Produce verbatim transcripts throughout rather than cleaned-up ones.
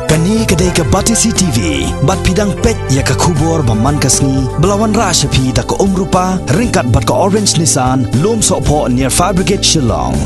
Kane ka dei ka Batesi T V, bad phi dang peit ïa ka khubor ba man ka sngi, ba la wanrah sha phi da ka Umrupa, ryngkat bad ka Orange Nissan, Lumsohphoh near Fire Brigade Shillong.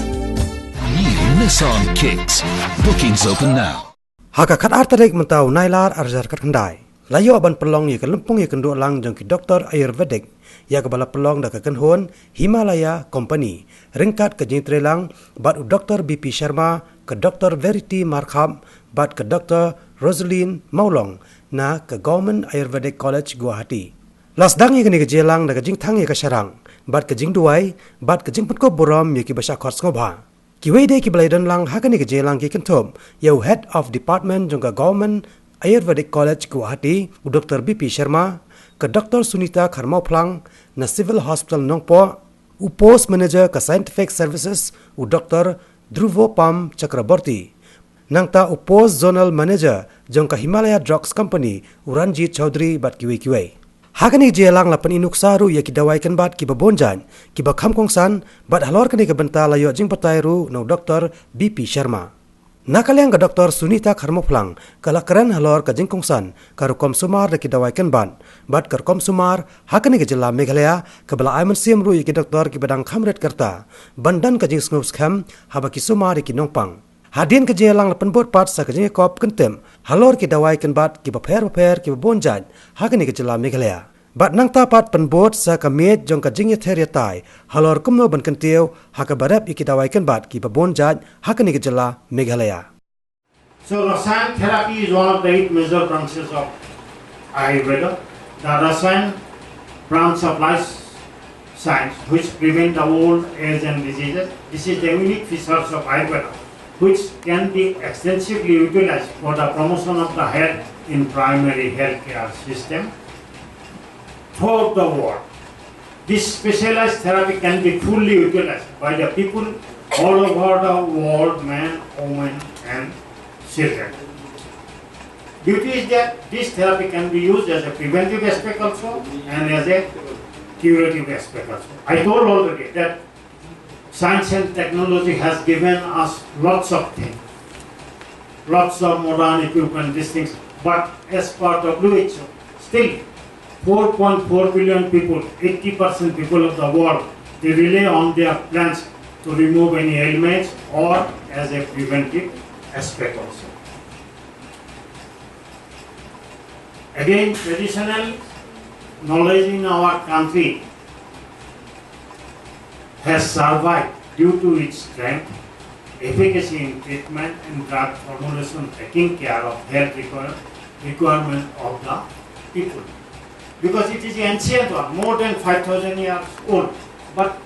New Nissan Kicks. Bookings open now. Ha ka khatar tarik mynta u Nailar arhajar khatkhyndai, la ïoh ban pynlong ïa ka lympung ïakynduh lang jong ki doktor Ayurvedic, ïa kaba la pynlong da ka kynhun Himalaya Company, ryngkat ka jingtrei lang bad u doktor B P Sharma, ka doktor Verity Markham, bad ka doktor Rosaline Mawlong, na ka Government Ayurvedic College Guwahati. La sdang ïa kane ka jingïalang da ka jingthang ïa ka sharang, bad ka jingduwai, bad ka jingpynkup burom ïa kiba shah khot sngewbha. Kiwei de kiba la ïadon lang ha kane ka jingïalang ki kynthup ïa u Head of Department jong ka Government Ayurvedic College Guwahati, u doktor B P Sharma, ka doktor Sunita Kharmawphlang, na Civil Hospital Nongpoh, u Post Manager ka Scientific Services, u doktor Dhruvopam Chakraborty, nangta u Post Zonal Manager jong ka Himalaya Drugs Company, u Ranjit Chaudhary, bad kiwei kiwei. Ha kane ka jingïalang la pyni nuksa ruh ïa ki dawai kynbat kiba bun jait, kiba kham kongsan, bad halor kane ka bynta la ïoh jingbatai ruh na u doktor B P Sharma. Na ka liang ka doktor Sunita Kharmawphlang, ka la kren halor ka jingkongsan ka rukom sumar da ki dawai kynbat, bad ka rukom sumar ha kane ka jylla Meghalaya, kaba la ai mynsiem ruh ïa ki doktor kiba dang kham rit ka rta ban don ka jingsngewskhem haba ki sumar ïa ki nongpang. Hadien ka jingïalang la pynbud pat sa ka jingïakop kyntip halor ki dawai kynbat kiba pher bapher kiba bun jait ha kane ka jylla Meghalaya. Bad nangta pat pynbud sa ka miej jong ka jingïather ïatai halor kumno ban kyntiew ha kaba rep ïa ki dawai kynbat kiba bun jait ha kane ka jylla Meghalaya. So Rasayan therapy is one of the eight major branches of Ayurveda. The Rasayan branch supplies science which prevent the old age and diseases. This is the unique features of Ayurveda, which can be extensively utilized for the promotion of the health in primary healthcare system throughout the world. This specialized therapy can be fully utilized by the people all over the world, men, women, and children. Beauty is that this therapy can be used as a preventive aspect also and as a curative aspect also. I told already that science and technology has given us lots of things, lots of modern equipment, these things. But as per W H O, still four point four billion people, eighty percent people of the world, they rely on their plants to remove any ailments or as a preventive aspect also. Again, traditional knowledge in our country has survived due to its strength, efficacy in treatment and drug formulation, taking care of health require-, requirement of the people. Because it is ancient one, more than five thousand years old, but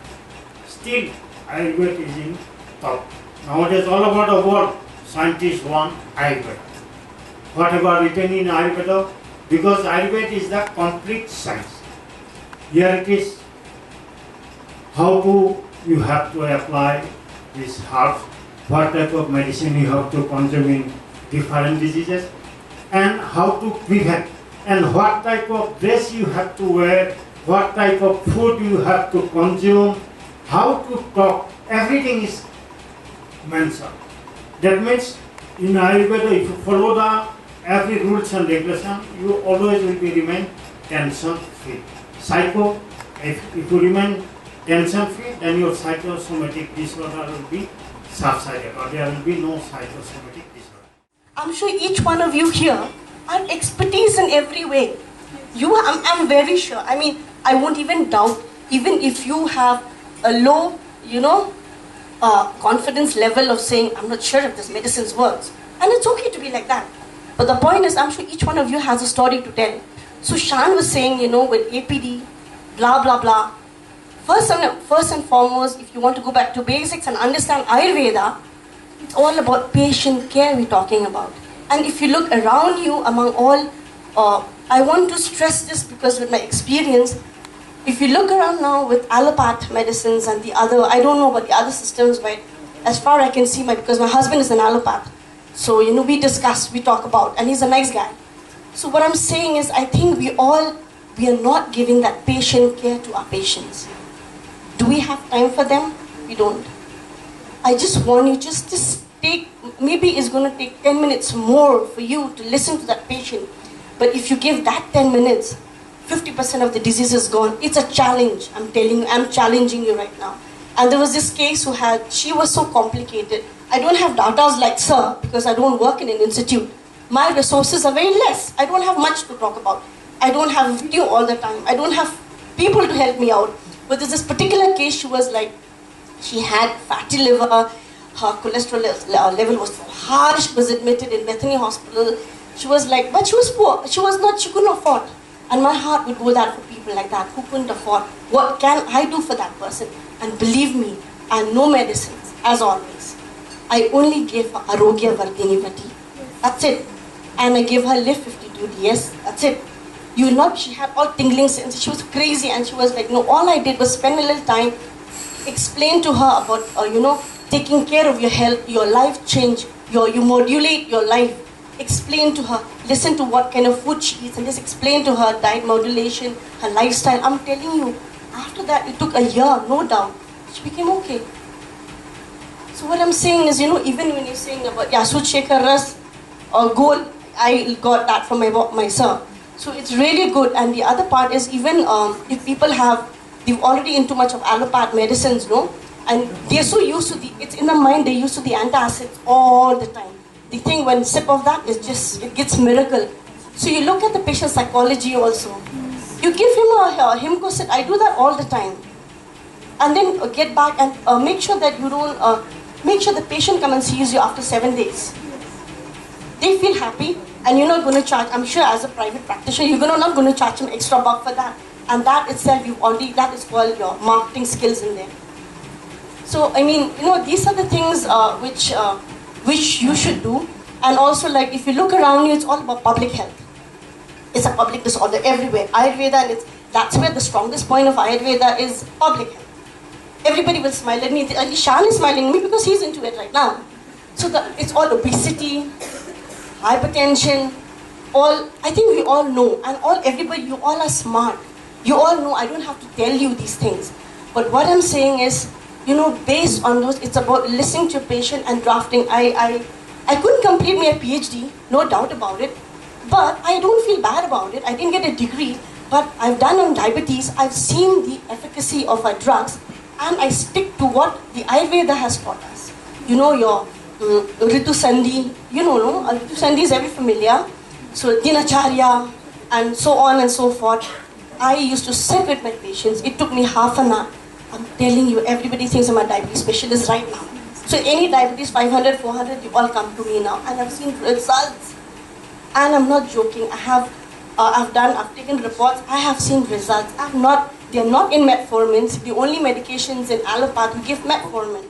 still Ayurveda is in top. Nowadays all over the world scientists want Ayurveda. Whatever written in Ayurveda, because Ayurveda is the complete science. Here it is how to, you have to apply this herbs, what type of medicine you have to consume in different diseases, and how to prevent, and what type of dress you have to wear, what type of food you have to consume, how to talk, everything is mentioned. That means in Ayurveda, if you follow the every rules and regulation, you always will be remain tension free. Psycho, if, if you remain tension free, then your psychosomatic disorder will be subsided, or there will be no psychosomatic disorder. I'm sure each one of you here are expertise in every way. You, I'm, I'm very sure. I mean, I won't even doubt, even if you have a low, you know, uh, confidence level of saying, "I'm not sure if this medicine works." And it's okay to be like that. But the point is, I'm sure each one of you has a story to tell. So Shan was saying, you know, with A P D, blah, blah, blah. First and, first and foremost, if you want to go back to basics and understand Ayurveda, it's all about patient care we're talking about. And if you look around you among all, uh, I want to stress this because with my experience, if you look around now with allopath medicines and the other, I don't know about the other systems, but as far I can see, my, because my husband is an allopath. So, you know, we discuss, we talk about, and he's a nice guy. So what I'm saying is, I think we all, we are not giving that patient care to our patients. Do we have time for them? We don't. I just want you just to stay take, maybe it's going to take ten minutes more for you to listen to that patient. But if you give that ten minutes, fifty percent of the disease is gone. It's a challenge. I'm telling you, I'm challenging you right now. And there was this case who had, she was so complicated. I don't have datas like sir because I don't work in an institute. My resources are very less. I don't have much to talk about. I don't have video all the time. I don't have people to help me out. But there's this particular case, she was like, she had fatty liver, her cholesterol le- uh, level was so high, she was admitted in Bethany Hospital. She was like, but she was poor. She was not, she couldn't afford. And my heart would go that for people like that who couldn't afford. What can I do for that person? And believe me, and no medicines, as always. I only gave her Arogya Vardhini Vati. That's it. And I gave her Live fifty-two D S. That's it. You will not, she had all tingling senses. She was crazy and she was like, no, all I did was spend a little time, explain to her about, uh, you know, taking care of your health, your life change, your, you modulate your life. Explain to her, listen to what kind of food she eats and just explain to her diet modulation, her lifestyle. I'm telling you, after that, it took a year, no doubt. She became okay. So what I'm saying is, you know, even when you're saying about Yasud Shekhar Ras or gold, I got that from my, my sir. So it's really good. And the other part is even um, if people have, they've already in too much of allopath medicines, no? And they're so used to the, it's in the mind, they're used to the antacids all the time. The thing when sip of that is just, it gets miracle. So you look at the patient psychology also. You give him a, a Hemcocit, I do that all the time. And then uh, get back and uh, make sure that you don't, uh, make sure the patient come and sees you after seven days. They feel happy and you're not going to charge. I'm sure as a private practitioner, you're gonna, not going to charge him extra buck for that. And that itself, you've already, that is called your marketing skills in there. So, I mean, you know, these are the things uh, which, uh, which you should do. And also, like, if you look around you, it's all about public health. It's a public disorder everywhere. Ayurveda, and it's, that's where the strongest point of Ayurveda is public health. Everybody will smile at me. Ishan is smiling at me because he's into it right now. So the, it's all obesity, hypertension, all, I think we all know, and all, everybody, you all are smart. You all know, I don't have to tell you these things. But what I'm saying is, you know, based on those, it's about listening to your patient and drafting. I, I, I couldn't complete my PhD, no doubt about it. But I don't feel bad about it. I didn't get a degree, but I've done on diabetes. I've seen the efficacy of our drugs, and I stick to what the Ayurveda has taught us. You know, your um, Ritu Sandhi, you know, no? Uh, Ritu Sandhi is very familiar. So, Dinacharya, and so on and so forth. I used to sit with my patients. It took me half an hour. I'm telling you, everybody thinks I'm a diabetes specialist right now. So, any diabetes five hundred, four hundred, you all come to me now. And I've seen results. And I'm not joking. I have, uh, I've done, I've taken reports. I have seen results. I've not, they're not in metformin. The only medications in allopath, we give metformin.